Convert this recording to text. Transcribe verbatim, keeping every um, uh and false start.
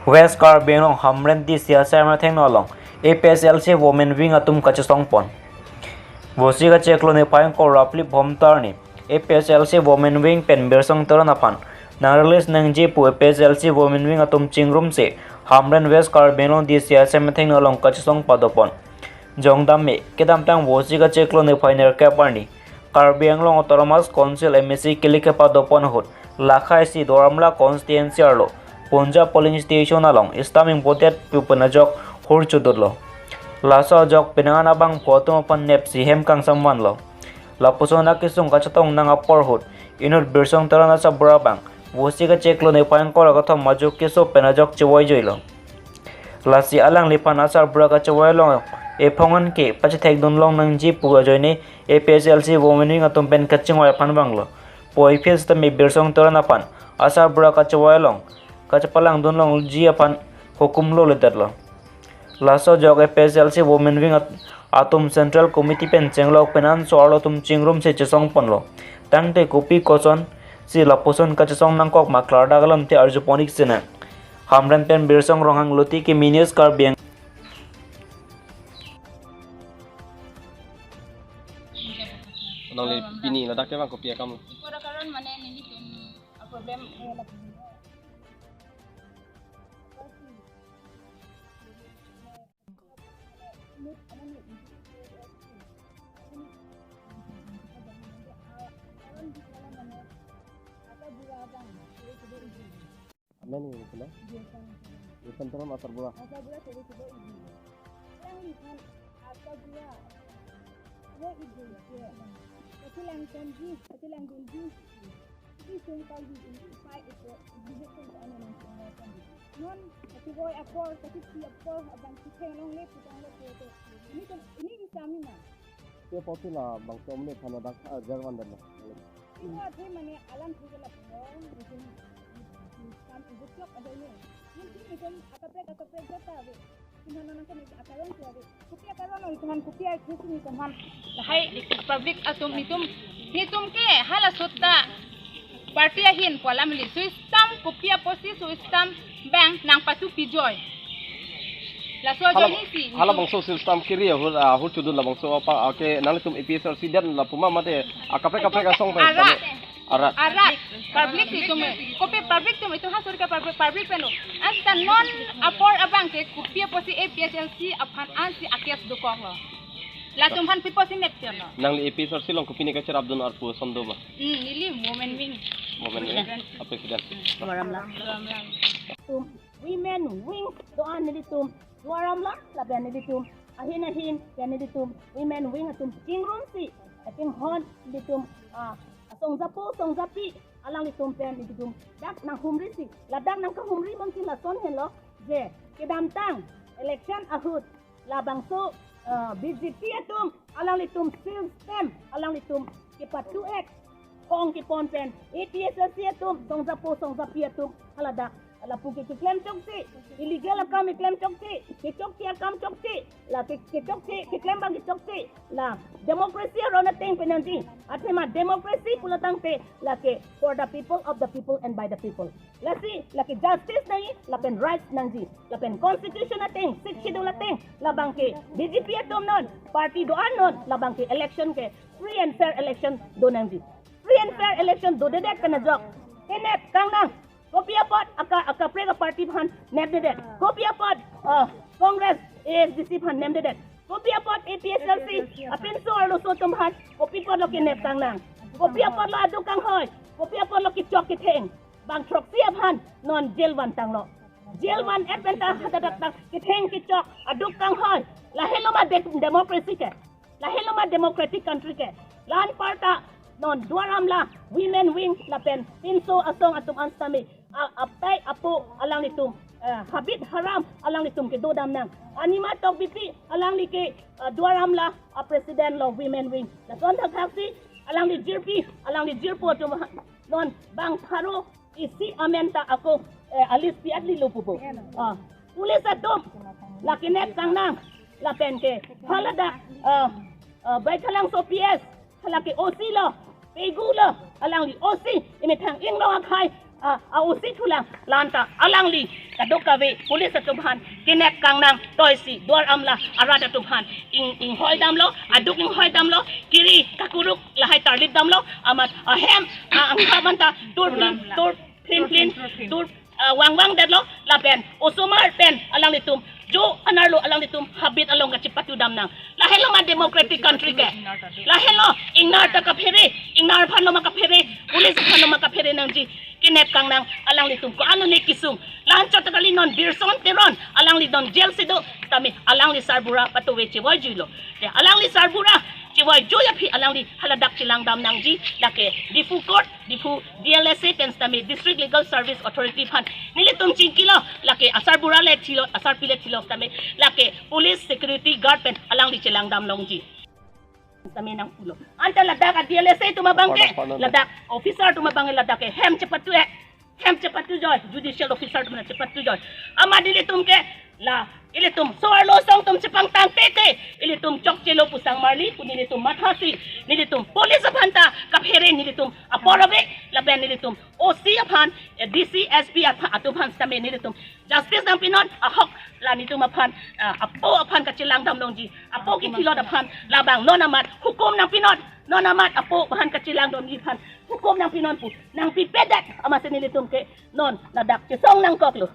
West Karbi Anglong Hamren D C asar methengno along A P H L C Women Wing atum kachesong pon. Vosi kacheklo niphai ingkoi ra phli Bhomtar arni A P H L C Women Wing pen Birsong Teron aphan nang release nangji pu A P H L C Women Wing atum chingrumsi Hamren West Karbi Anglong D C asar methengno along kachesong padopon. Jongdam me, kedamtang Vosi kacheklo niphai nerkep arni Karbi Anglong Autonomous Council M A C kilik kepadopon ahut, lakhai si Duar Amla constituency arlo Punjab polling station along stamp ingpodet pu pen ajok hur chodotlo. Laso ajok penang an abangphu atum aphan nepsi hem kangsam vanlo. Lapuson akesung kachetong nang apor ahut, inut Birsong Teron asarbura abang Vosi kacheklo niphai ingkoi ra kethom ajo keso pen ajok chevoi joilo. Lasi alangliphan asarbura kachevoi along ephong an ke pachethekdun long nangji pu ajoine A P H L C Women Wing atum pen kachingvai aphan vanglo. Puvoiphit sitame Birsong Teron aphan asarbura kachevoi along kachepalangdun longji aphan hukum loledetlo. Laso ajok A P H L C Women Wing at-, atum Central Committee pen chenglok pen anso arlo atum chingrumsi chesong ponlo. Tangte kopi kosonsi lapuson kachesong nangkok ma klardak alamthe arjupon ik sinang. Hamren pen Birsong Ronghang, Luti Kimi News, Karbi Ang- Nangli pini ladak kevang kopi akam? Iko da karon mane nelitum problem, eh, la- Amen, ya, betul, ya? Birsong Teron asarbura. Asarbura seri sudah ibu. Alangliphan asarbura. Lo ibu ya. Kachelangdunji, kachelangdunji. Isi sungkal di ini, ipai itu, ibu itu ke anu nang sungkal di. Non, kachevoi apor, kachepi apor, abang kachethek longle, putang le, putu. Ini kan, ini bisa mina. Dia pasti labangso amonit aphan ladak, ah, jarwan dan lah. Ino athe mane alamthe ke lapulo, itum, itum, itum, itum, itum, akaprek, akaprek jata ave. Itum nang kene akaron ke ave. Kopi akaron lo, itum kopi akesung itum. Lahai public atum itum, itum ke hala sutta party ahin pu alam li. Sui stamp kopi apotsi sui stamp bang nangpatu pijoi. Laso hala, ajoine si, halabangso sui stamp kiri ahut, ahut chodun labangso apa, ake nanglitum A P H L C dan lapu ma mate, akaprek kaprek asong pen. Arat. Arat. Arat. Public si itum, kopi public atum itum hasur ke public, public pen lo. Ansi ta non apor abang ke kopi apotsi A P H L C aphan ansi akes dokoklo. Latum aphan pi apotsi mepchelo. Nangli A P H L C along kopine kacherapdun arpu ason do ma? Hmm, neli Women Wing. Women Wing. President. A president. Duar Amla. Tum Women Wing do-an nelitum Duar Amla lapen nelitum ahin ahin pen nelitum Women Wing atum chingrumsi, ating hon nelitum, ah, asongjapo songjapi alanglitum pen nelitum dak nanghumrisi, ladak nangkahumri mangkin lason henlo, je kedamtang election ahut labangso, ah, B J P atum alanglitum seal stamp alanglitum kepatu ek, hong kepon pen A P H L C atum, songjapo songjapi atum haladak lapu ke keklem chokche, illegal akam keklem chokche, kechokche akam chokche, la ke, kechokche, keklem abang kechokche, la democracy aron ateng pen nangji, athema democracy pulo tangte lake for the people, of the people and by the people. Lasi lake justice nangji, lapen rights nangji, lapen constitution ateng, sixth schedule ateng, labang ke B J P atum non, party do-an non, labang ke election ke free and fair election do nangji. Free and fair election dodedet pen ajok kenep kangnang. Kopi apot aka, akaprek aparty aphan nepdedet? Kopi apot, uh, Congress, A S D C aphan nepdedet? Kopi apot A P H L C apinso arloso atum aphan kopi apotlo kenep kangnang? Kopi apotlo aduk kanghoi? Kopi apotlo kechok ketheng? Bang throksi aphan non jail vantanglo. Jail van-et pen ta hadadak ta ketheng kechok aduk kanghoi. Lahelo ma de-, democracy ke? Lahelo ma democratic country ke? La-an apar ta non Duar Amla Women Wing lapen pinso asong atum an sitame, a, apai apo alanglitum, eh, habit haram alanglitum kedodam nang. Anima Tokbipi alangli ke, eh, Duar Amla a president lo Women Wing. Lason thakthak si alangli jirpi, alangli jirpo atum ha-, non bang pharo isi amen ta ako, eh, alis piat lilo pupo. Ah, police atum la kenep kangnang, lapen ke haladak, ah, ah, Baithalangso P S, hala ke O C lo, Pegu lo, alangli O C, imethang inglong akhai a, a-O C thulang, la-anta alangli kadokave police atum aphan kenep kangnang toisi Duar Amla arat atum aphan ing, inghoi damlo, aduk inghoi damlo, kiri kakuruk lahai tarlip damlo, amat ahem, a, angkha manta tur, tur phin phin, tur, a, wang wang detlo, lapen osomar pen alanglitum jo anerlo alanglitum habit along kachepatu damnang. Lahelo ma democratic country ke. Lahelo ingnar ta kaphere, ingnar aphan lo ma kaphere, police aphan lo ma kaphere nangji, kenep kangnang alanglitum ko-an ne kesung. La-anchot ta kali, non Birson Teron alangli non jail si do, tame alangli sarbura patuve chevoi juilo. Ya, alangli sarbura chevoi jui aphi alangli haladak chelang dam nangji, lake Diphu Court, Diphu D L S A pen sitame District Legal Service Authority aphan nelitum chingkilo, lake asarbura le thilo, asarpi le thilo sitame, lake police security guard pen alangli chelang dam longji sitame nangpulo. Anta ladak a D L S A atum abang ke, ladak officer atum abang ke ladak ke hem chepatu-e, hem chepatu joi, judicial officer atum chepatu joi. Amat ilitum ke, la ilitum so-arlo asong atum chepangtang tete, ilitum chokchelo pu sangmarli pu nelitum mathasi, nelitum police aphan ta kaphere, nelitum apor ave, lapen nelitum O C aphan, eh, D C, S P aphan, atum aphan sitame nelitum justice nangpinon, ahok la nelitum aphan, ah, apo aphan kachelang dam longji, apo kithilot aphan labang non amat hukum nangpinon, non amat apo aphan kachelang damji aphan hukum nangpinon pu nangpipedet, amatsi nelitum ke non ladak chesong nangkoklo.